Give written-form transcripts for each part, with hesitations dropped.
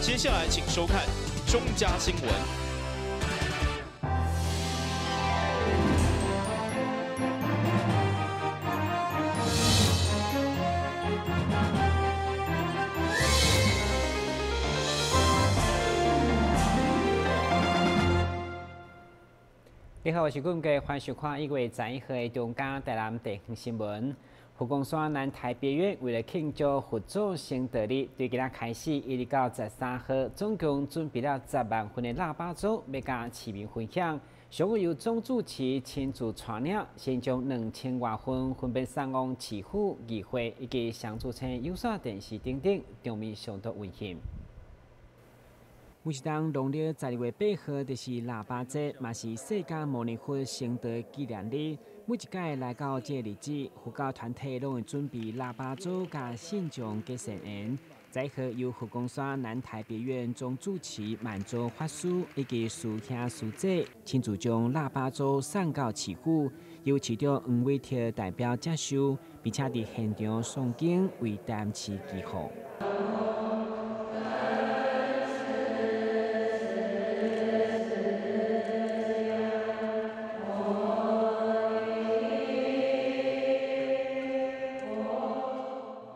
接下来请收看中嘉新闻。你好，我是冠杰，欢迎收看1月11号的中嘉台南地方新闻。佛光山南台别院为了庆祝佛祖成道日，对今仔开始一直到13号，总共准备了10万份的腊八粥，欲佮市民分享。上午由总主持亲自带领，先将2000外份分别送往市府、议会以及双子星有线电视等等，场面相当温馨。每一冬农历12月8号就是腊八节，嘛是释迦牟尼佛成道纪念日。每一届来到这个日子，佛教团体拢会准备腊八粥佮信众结善缘。在号由佛光山南台别院总主持满洲法师以及师兄师姐亲自将腊八粥送到市府，由市长黄伟哲代表接收，并且伫现场诵经为台南市祈福。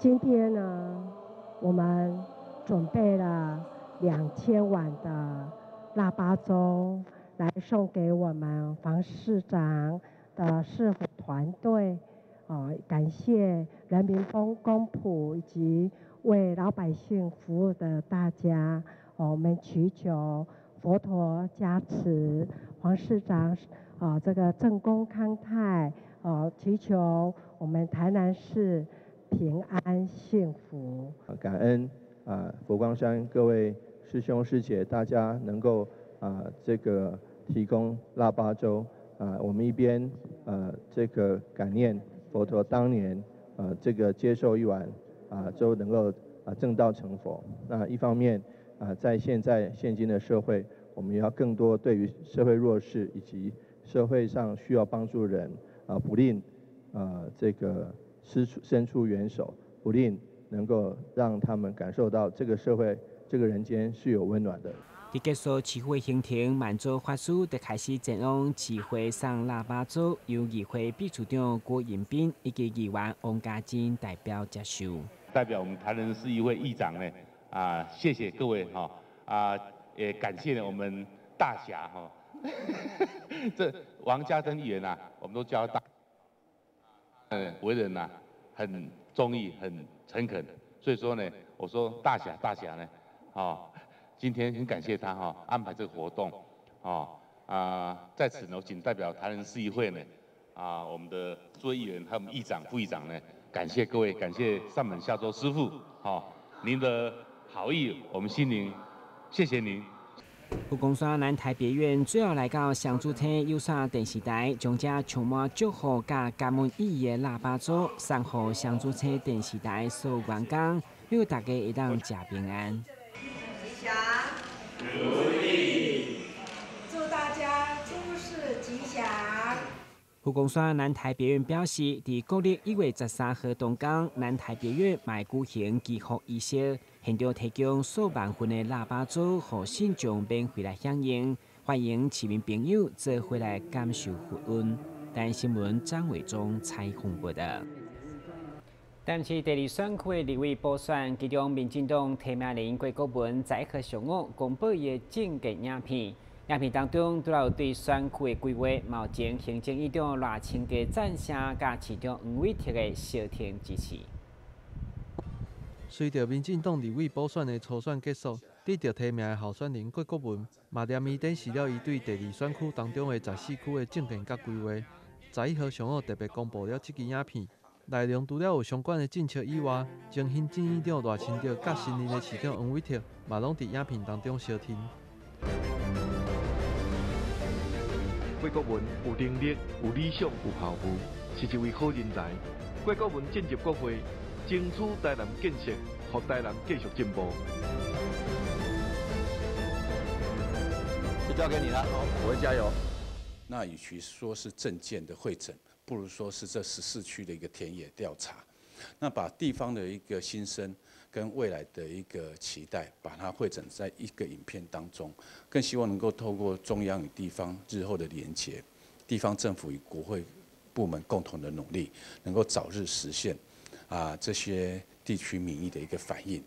今天呢，我们准备了2000碗的腊八粥来送给我们黄市长的市府团队，感谢人民公仆以及为老百姓服务的大家，我们祈求佛陀加持，黄市长这个正宫康泰，祈求我们台南市平安幸福。感恩佛光山各位师兄师姐，大家能够这个提供腊八粥我们一边这个感念佛陀当年这个接受一碗粥能够证道成佛。那一方面在现在现今的社会，我们也要更多对于社会弱势以及社会上需要帮助人不吝这个伸出援手，不吝能够让他们感受到这个社会、这个人间是有温暖的。伫结束市会行程，满洲法师就开始前往市会送腊八粥，由议会秘书长郭彦斌以及议员王家珍代表接受。代表我们台南市议会议长呢，谢谢各位哈，也感谢我们大侠哈，这王家珍议员呐，我们都叫大。为人呐，很忠义，很诚恳，所以说呢，我说大侠大侠呢，今天很感谢他哈，安排这个活动，在此呢，我谨代表台南市议会呢，我们的诸位议员还有我们议长、副议长呢，感谢各位，感谢上门下周师父，您的好意，我们心灵，谢谢您。佛光山南台别院最后来到双子星有线电视台，将这充满祝福佮感恩意义的腊八粥送予双子星电视台所有员工，愿大家会当食平安。吉祥，如意，祝大家诸事吉祥。佛光山南台别院表示，伫国历1月13号当天，南台别院嘛举行祈福仪式，现场提供数万份的腊八粥，予信众免费来享用，欢迎市民朋友做伙来感受佛恩。台新闻张伟忠采访报道。但是第二选区的立委补选，其中民进党提名人郭国文11号上午公布伊的政见影片。影片当中，除了有对选区的规划，嘛有前行政院长赖清德赞声，佮市长黄伟哲的相挺支持。随著民进党立委补选的初选结束，得著提名的候选人郭国文，嘛连伊展示了伊对第二选区当中的14区的政见佮规划。11号上午特别公布了这支影片，内容除了有相关的政策以外，前行政院长赖清德佮新任的市长黄伟哲，嘛拢伫影片当中相挺。郭国文有能力、有理想、有抱负，是一位好人才。郭国文进入国会，争取台南建设，予台南继续进步。就交给你了，我会加油。那与其说是政见的汇整，不如说是这14区的一个田野调查。那把地方的一个心声，跟未來的一個期待，把它匯整在一個影片當中，更希望能夠透過中央與地方日後的連結，地方政府與國會部門共同的努力，能夠早日實現這些地區民意的一個反應。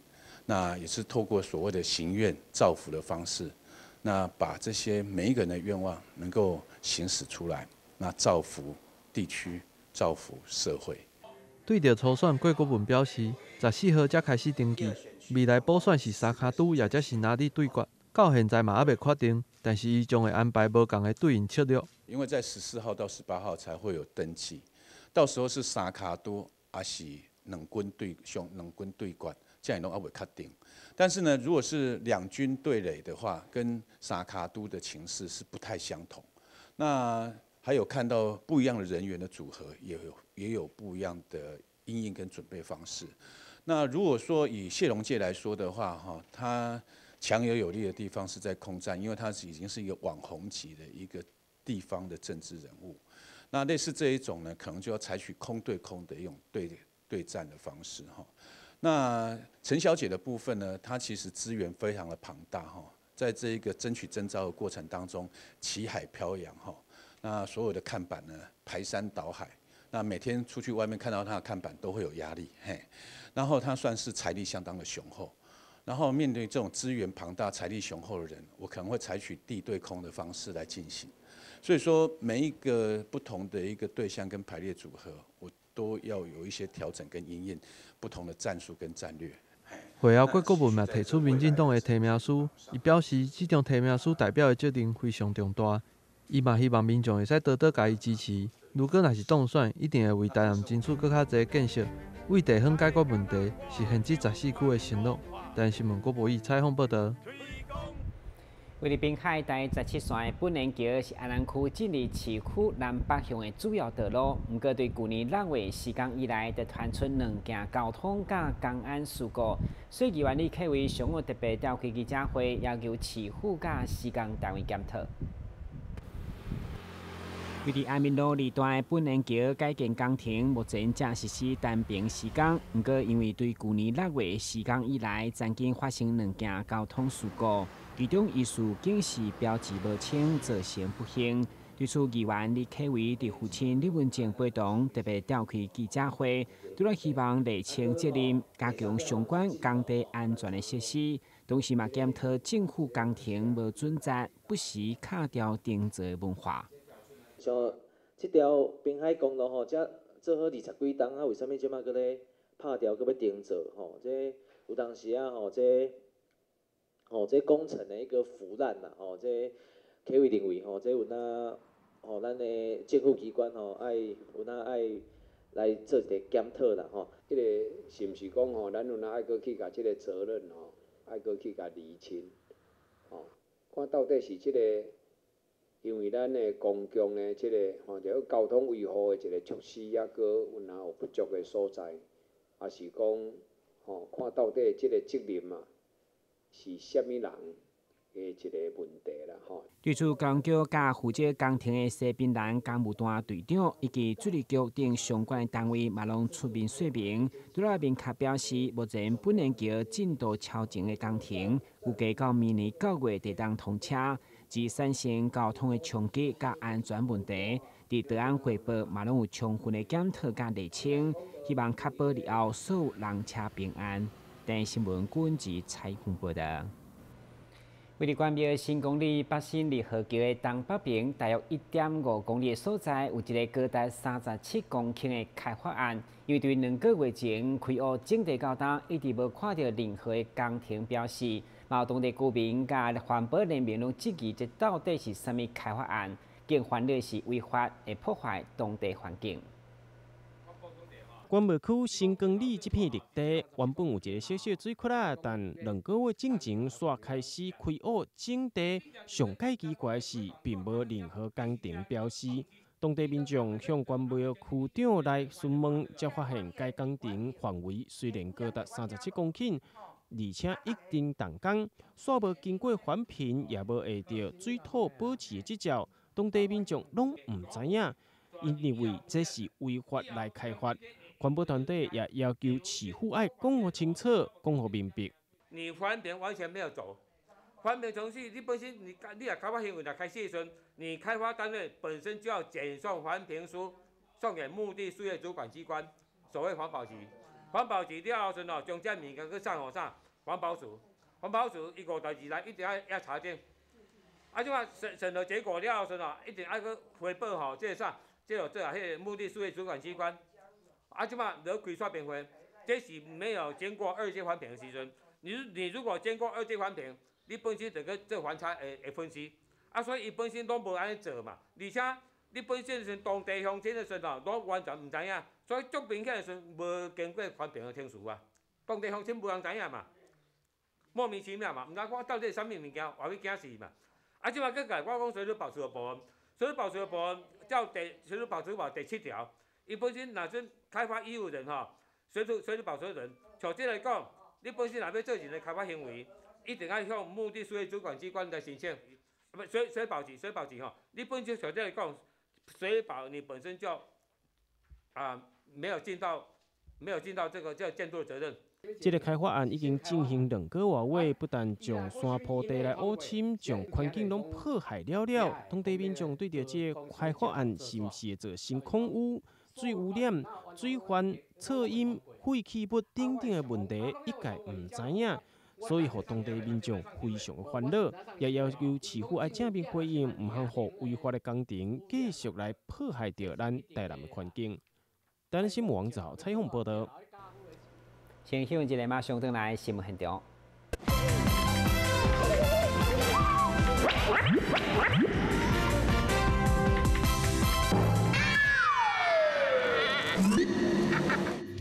那也是透過所謂的行願造福的方式，那把這些每一個人的願望能夠行使出來，那造福地區，造福社會。對著初選，郭國文表示，14號才開始登記，未來補選是三跤拄，抑者是哪裡對決，到現在嘛猶未確定。但是伊將會安排無仝的對應策略。因為在14號到18號才會有登記，到時候是三跤拄，抑是兩軍對上兩軍對決，這樣攏猶未確定。但是呢，如果是兩軍對壘的話，跟三跤拄的情勢是不太相同。那還有看到不一樣的人員的組合，也有不一樣的因應跟準備方式。那如果說以謝龍介來說的話，哈，他強而有力的地方是在空戰，因為他是已經是一個網紅級的一個地方的政治人物。那類似這一種呢，可能就要採取空對空的一種對戰的方式，哈。那陳小姐的部分呢，她其實資源非常的龐大，哈，在這一個爭取徵召的過程當中，旗海飄揚，哈。那所有的看板呢，排山倒海。那每天出去外面看到他的看板都會有壓力，嘿。然後他算是財力相當的雄厚，然後面對這種資源龐大、財力雄厚的人，我可能會採取地對空的方式來進行。所以說，每一個不同的一個對象跟排列組合，我都要有一些調整跟因應不同的戰術跟戰略。會後，郭國文嘛提出民進黨的提名書，伊表示這張提名書代表的責任非常重大。伊嘛希望民眾會使多多共伊支持。如果若是當選，一定會為台南爭取閣較濟建設，為地方解決問題，實現這14區的承諾。台南新聞郭博義採訪報道。位佇濱海台17線的本連橋是安南區進入市區南北向的主要道路，毋過對舊年6月施工以來，就傳出兩件交通佮工安事故。所以議員李克威上午特別召開記者會，要求市府佮施工單位檢討。位佇安民路二段的本連橋改建工程，目前正實施單爿施工。毋過，因為對舊年6月施工以來，曾經發生兩件交通事故，其中疑似警示標誌無清，造成不幸。對此，議員李克威佇父親李文正陪同，特別召開記者會，除了希望釐清責任，加強相關工地安全的設施，同時嘛檢討政府工程無準則、不時敲掉重做的文化。像這條濱海公路吼，才做好20幾冬，啊，為啥物這擺閣咧拍掉，閣欲重做吼？這有當時啊吼，這工程的一個腐爛啦吼，這可以認為吼，這有哪吼，咱的政府機關吼，愛有哪愛來做一個檢討啦吼。這個是毋是講吼，咱有哪愛閣去共這個責任吼，愛閣去共釐清，吼，看到底是這個。因為咱的公共的這個吼，就交通維護的一個措施，抑閣有哪有不足的所在，抑是講吼，看到底這個責任啊，是啥物人的一個問題啦吼。對此，公橋佮負責工程的西濱南工務段隊長以及水利局等相關單位嘛，攏出面說明，除了明確表示，目前本連橋進度超前的工程，預計到明年9月就當通車。至產生交通的衝擊佮安全問題，佇檔案匯報嘛攏有充分的檢討佮釐清，希望確保日後所有人車平安。台視新聞軍事採訪報道。位佇關廟新公里北新二號橋的東北邊，大約1.5公里的所在，有一个高達37公頃的開發案。因為對2個月前開挖整地到今，一直無看著任何的工程標示。嘛，當地居民佮環保聯盟攏質疑這到底是啥物開發案，更煩惱是違法會破壞當地環境。關廟區新光里這片綠地原本有一个小小水窟仔，但2個月進前煞開始開挖整地。上蓋奇怪是，並無任何工程標示。當地民眾向關廟區長來詢問，才發現該工程範圍雖然高達37公頃，而且已經動工，煞無經過環評，也無下著水土保持的執照，當地民眾攏毋知影，𪜶認為這是違法來開發。环保团体也要求市府爱讲予清楚，讲予明白。你环评完全没有走，环评程序，你本身你若开发行为若开始的时阵，你开发单位本身就要检送环评书，送给目的事业主管机关，所谓环保局。环保局了后阵哦，将这物件去送予啥？环保署，环保署伊五代志来一定爱查证。啊，这摆审核结果了后阵哦，一定爱去回报吼，这个啥？这个做啊，彼个目的事业主管机关。啊，这摆落开说明会，这是没有经过二阶环评的时阵。你如果经过二阶环评，你本身就去做环差的分析。啊，所以伊本身拢无按呢做嘛，而且你本身是当地乡亲的时阵吼，拢完全毋知影，所以足明显的时阵无经过环评的程序啊，当地乡亲无人知影嘛，莫名其妙嘛，毋知我到底啥物物件，话欲惊死嘛。啊，这摆阁共我讲水土保持的部分，水土保持的部分照第水土保持法第7条，伊本身若准开发义务人吼，水土保持人，像这来讲，你本身若欲做一个开发行为，一定爱向目的事业主管机关来申请。不，水保局吼，你本身像这来讲，水保你本身就没有尽到这个叫监督的责任。这个开发案已经进行2个外月，不但将山坡地来污侵，将环境拢破坏了了。当地民众对著这个开发案是毋是会造成空污、水污染、水患、噪音、废弃物等等的问题，一概毋知影。所以，予当地民众非常的烦恼，也要求市府爱正面回应，毋通予违法的工程继续来破坏著咱台南的环境。台南新闻王子豪采访报道。先欣一下，马上转来新闻现场。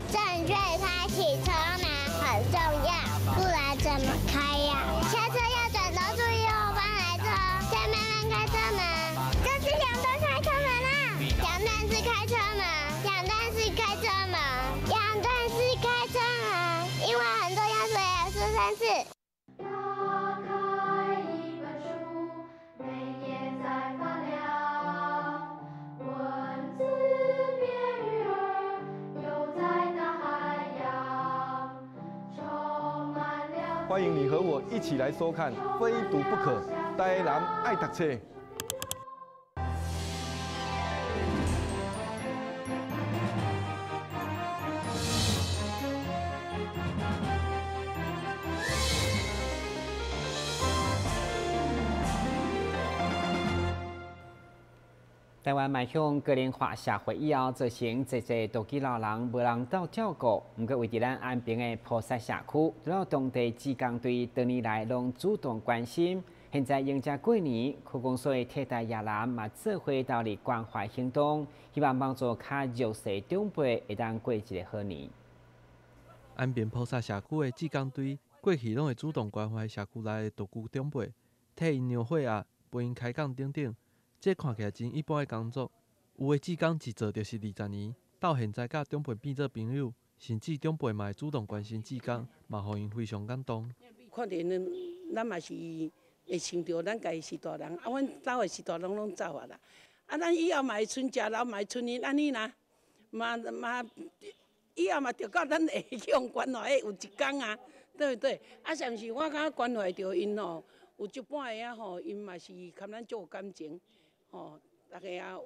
正确开启车门很重要，不然怎么开呀？下车要转头注意后方来车，再慢慢开车门。这是两段开车门啊！两段式开车门，两段式开车门，两段式开车门，因为很重要，所以要说3次。打开一本书，每页在发亮，文字变鱼儿，游在大海洋，充满了。欢迎你和我一起来收看《非读不可》，台南爱读册。台湾迈向高龄化社会以后，造成济济独居老人无人斗照顾。毋过，为伫咱安平的菩萨社区，除了当地志工队多年来拢主动关心，现在迎接过年，区公所的替代野男嘛做伙投入关怀行动，希望帮助较弱势长辈会当过一个好年。安平菩萨社区的志工队过去拢会主动关怀社区内的独居长辈，替𪜶量血压、陪𪜶开讲等等。这看起来真一般的工作，有的志工一做就是20年，到现在佮长辈变做朋友，甚至长辈嘛会主动关心志工，嘛予𪜶非常感动。看著𪜶，咱嘛是会想著咱家己是大人，啊，阮兜的是大人拢走啊啦，啊，咱以后嘛会剩食老，嘛会剩𪜶按呢啦，嘛嘛以后嘛著到咱会去予关怀的有一天啊，对不对？啊，是毋是我感觉关怀著𪜶吼，有一半个啊吼，𪜶嘛是含咱足有感情。吼，大家啊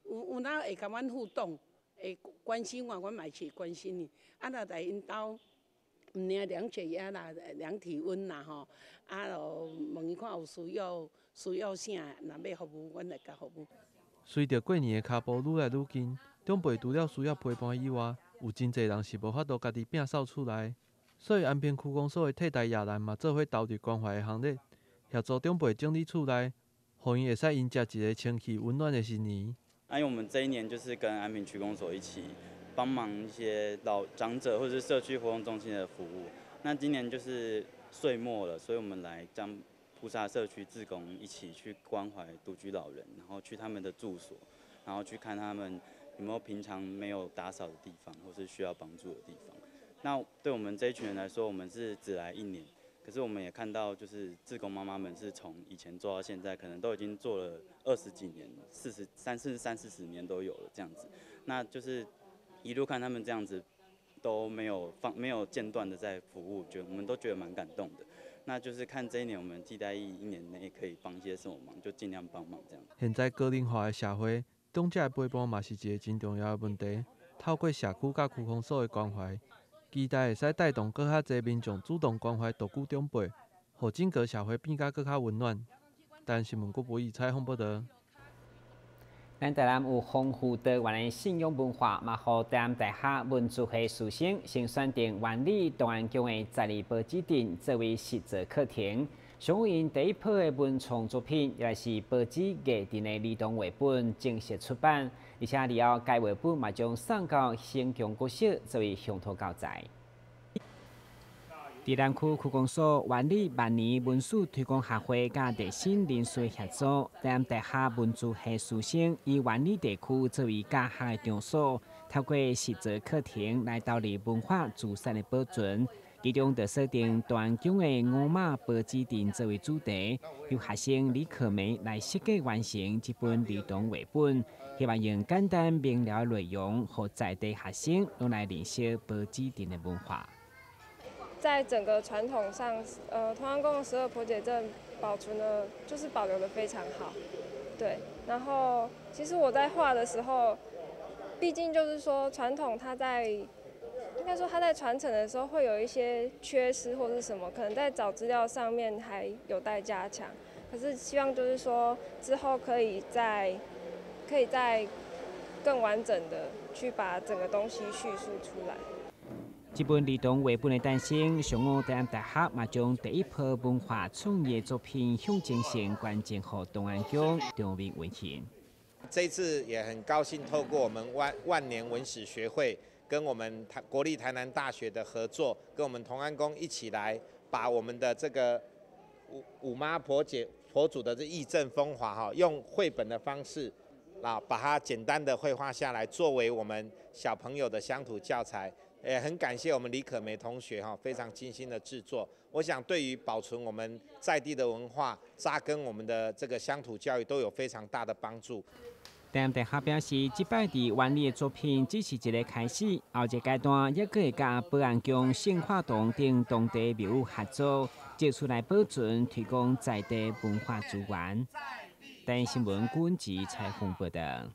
有哪会共阮互动，会关心我，阮嘛是关心伊。啊，若来𪜶兜，毋尔量血压啦、量体温啦吼，啊，就问伊看有需要啥，若欲服务，阮来共服务。随著过年的跤步愈来愈近，长辈除了需要陪伴以外，有真济人是无法度家己摒扫厝内，所以安平区公所的替代野男嘛做伙投入关怀的行列，协助长辈整理厝内。予𪜶会使迎接一个清气温暖的新年。因为我们这一年就是跟安平区公所一起帮忙一些老长者或者是社区活动中心的服务。那今年就是岁末了，所以我们来将菩萨社区志工一起去关怀独居老人，然后去他们的住所，然后去看他们有没有平常没有打扫的地方，或是需要帮助的地方。那对我们这一群人来说，我们是只来一年。可是我们也看到，就是志工妈妈们是从以前做到现在，可能都已经做了20几年、30、40年都有了这样子。那就是一路看他們這樣子都沒有放沒有間斷的在服務，覺得我們都覺得蠻感動的。那就是看這一年我們替代役一年內可以幫些什麼忙，就盡量幫忙這樣。現在高齡化的社會，長者的陪伴嘛是一個真重要的問題。透過社區佮區公所的關懷，期待會使帶動閣較濟民眾主動關懷獨居長輩，予整個社會變甲閣較溫暖。台灣新聞郭博義採訪報導。咱台南有豐富多元的信仰文化，嘛予台南大學文資系師生先選定萬里同安宮的十二婆子陣作為實作課程。上午𪜶第一批的文創作品，也是婆子藝陣的兒童繪本正式出版，而且以後該繪本嘛將送到新疆國小作為鄉土教材。佇南區區公所萬里萬年文史推廣協會佮熱心人士協助，台南大學文資系師生以萬里地區作為教學的場所，透過實作課程來投入文化資產的保存。其中就設定同安宮的五媽婆子陣作為主題，由學生李可梅來設計完成這本兒童繪本，希望用簡單明了的內容，予在地學生攏來認識婆子陣的文化。在整個傳統上，同安宮的十二婆姐陣保存的，就是保留的非常好，對。然後，其實我在畫的時候，畢竟就是說傳統它在，應該說它在傳承的時候會有一些缺失或是什麼，可能在找資料上面還有待加強。可是希望就是說之後可以再更完整的去把整個東西敘述出來。這本兒童繪本的誕生，上午台南大學嘛將第一批文化創意作品象徵性捐贈予同安宮長面文獻。這次也很高興，透過我們萬年文史學會跟我們國立台南大學的合作，跟我們同安宮一起來把我們的這個五媽婆姐婆祖的這義陣風華哈，用繪本的方式啊，把它簡單的繪畫下來，作為我們小朋友的鄉土教材。也很感謝我們李可梅同學哈，非常精心的製作。我想對於保存我們在地的文化、扎根我們的這個鄉土教育都有非常大的幫助。台南大學表示，這擺佇萬里的作品只是一個開始，後一個階段猶閣會佮保安宮、聖化堂等當地廟宇合作，借此來保存、推廣在地文化資源。台灣新聞郭文吉採訪報導。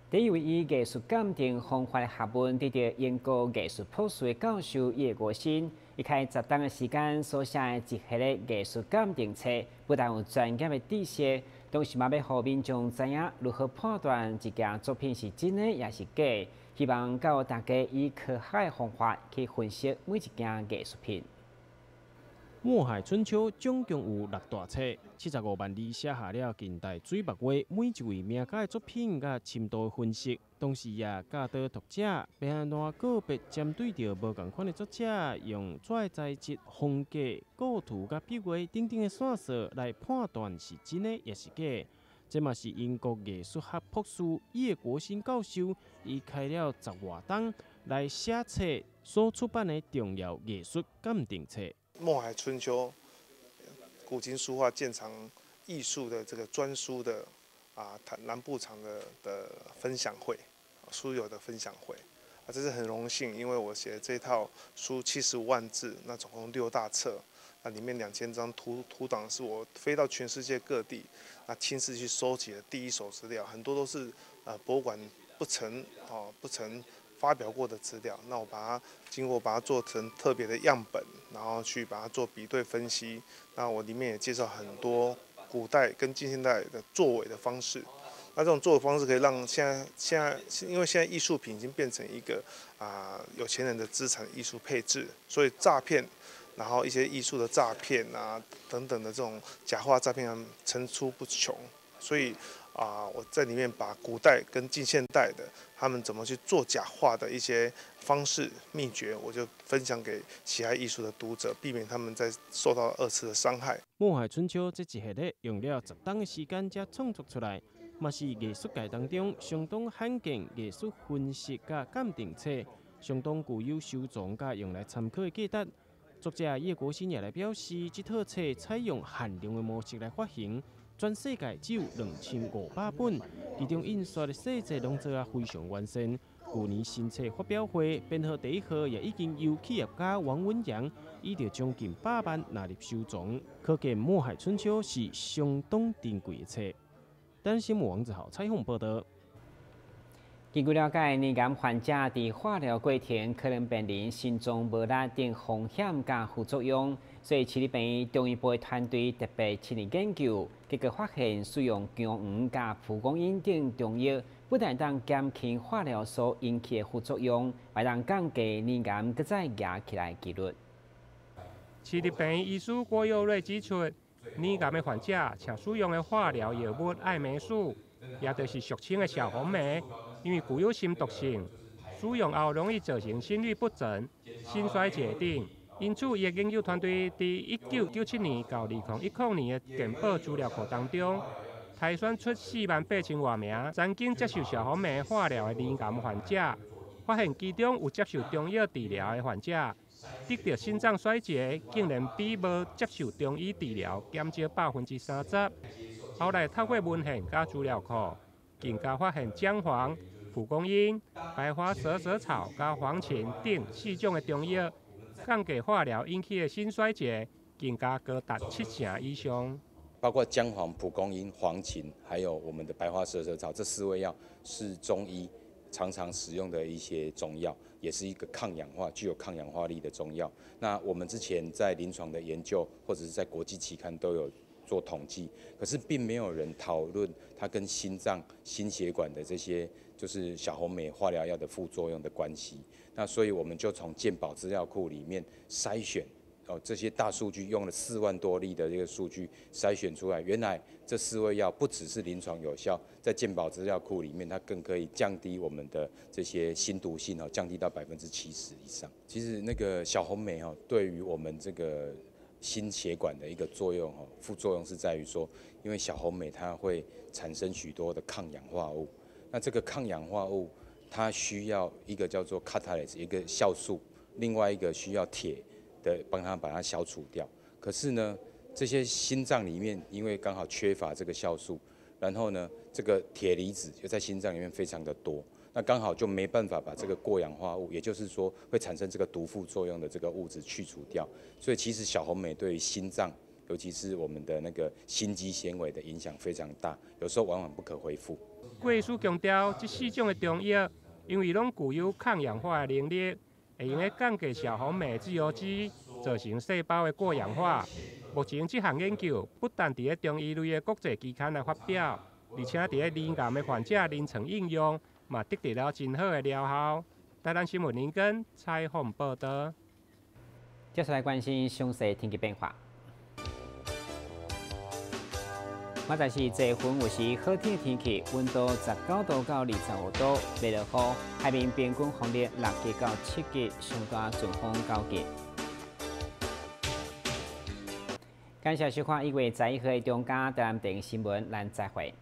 第一位以藝術鑑定方法的學問得到英國藝術博士的教授葉國新，伊開10冬的時間所寫的一系列藝術鑑定冊，不但有專業的知識，同時嘛欲予民眾知影如何判斷一件作品是真的抑是假。希望教大家以科學的方法去分析每一件藝術品。《墨海春秋》總共有6大冊，75萬字寫下了近代水墨畫每一位名家的作品佮深度的分析，同時也教導讀者欲按怎個別針對著無仝款的作者，用紙的材質、風格、構圖佮筆畫等等的線索來判斷是真的抑是假。這嘛是英國藝術學博士葉國新教授，伊開了10外冬來寫冊所出版的重要藝術鑑定冊。《墨海春秋》古今書畫鑑賞藝術的這個專書的南部場的分享會，書友的分享會啊，這是很榮幸，因為我寫這套書75萬字，那總共6大冊，那裡面2000張圖檔是我飛到全世界各地，那親自去收集的第一手資料，很多都是博物館不曾發表過的資料，那我把它經過把它做成特別的樣本，然後去把它做比對分析。那我裡面也介紹很多古代跟近現代的作偽的方式。那這種作偽方式可以讓現在，因為現在藝術品已經變成一個有錢人的資產藝術配置，所以詐騙，然後一些藝術的詐騙啊等等的這種假話詐騙層出不窮，所以。我在裡面把古代跟近現代的他們怎麼去做假畫的一些方式秘訣，我就分享給喜愛藝術的讀者，避免他們再受到二次的傷害。《墨海春秋》這一系列用了10冬的時間才創作出來，嘛是藝術界當中相當罕見藝術分析佮鑑定冊，相當具有收藏佮用來參考的價值。作者葉國新也來表示，這套冊採用限量的模式來發行。全世界只有2500本，其中印刷的細節攏做啊非常完善，舊年新冊發表會編號第一號也已經由企業家王文洋以著將近100萬納入收藏，可見《墨海春秋》是相當珍貴的冊。台新聞王子豪採訪報道。根據了解，乳癌患者佇化療過程可能面臨心臟無力等風險佮副作用，所以市立病院中醫部的團隊特別深入研究，結果發現使用薑黃佮蒲公英等中藥，不但當減輕化療所引起的副作用，還當降低乳癌閣再蜈起來的幾率。市立病院醫師郭佑瑞指出，乳癌的患者常使用的化療藥物艾霉素，也就是俗稱的小紅莓。因為具有心毒性，使用後容易造成心律不整、心衰竭等。因此，伊的研究團隊佇1997年到2010年的健保資料庫當中，篩選出48,000外名曾經接受小紅莓化療的乳癌患者，發現其中有接受中藥治療的患者，得著心臟衰竭，竟然比無接受中醫治療減少30%。後來透過文獻佮資料庫，更加發現薑黃、蒲公英、白花蛇舌草、佮黃芩等四種的中藥，降低化療引起的心衰竭，更加高達7成以上。包括薑黃、蒲公英、黃芩，還有我們的白花蛇舌草，這四味藥是中醫常常使用的一些中藥，也是一個抗氧化、具有抗氧化力的中藥。那我們之前在臨床的研究，或者是在國際期刊都有做統計，可是並沒有人討論它跟心臟、心血管的這些就是小紅莓化療藥的副作用的關係。那所以我們就從健保資料庫裡面篩選哦，這些大數據用了4萬多例的這個數據篩選出來，原來這四味藥不只是臨床有效，在健保資料庫裡面，它更可以降低我們的這些心毒性哦，降低到70%以上。其實那個小紅莓哦，對於我們這個心血管的一個作用哦，副作用是在於說，因為小紅莓它會產生許多的抗氧化物，那這個抗氧化物它需要一個叫做catalase 一個酵素，另外一個需要鐵的幫它把它消除掉。可是呢，這些心臟裡面因為剛好缺乏這個酵素，然後呢，這個鐵離子就在心臟裡面非常的多，那剛好就沒辦法把這個過氧化物，也就是說會產生這個毒副作用的這個物質去除掉。所以其實小紅莓對於心臟，尤其是我們的那個心肌纖維的影響非常大，有時候往往不可恢復。郭醫師強調，這四種的中藥，因為攏具有抗氧化的能力，會用得降低小紅莓自由基，造成細胞的過氧化。目前這項研究不但佇咧中醫類的國際期刊來發表，而且佇咧乳癌的患者臨床應用，嘛得著了真好的療效。台南新聞林根採訪報道。接下來關心詳細天氣變化。明仔是濟雲有時好天天氣，溫度19度到25度，袂落雨。海面平均風力6級到7級，上大陣風9級。感謝收看1月11號的中嘉台南電視新聞，咱再會。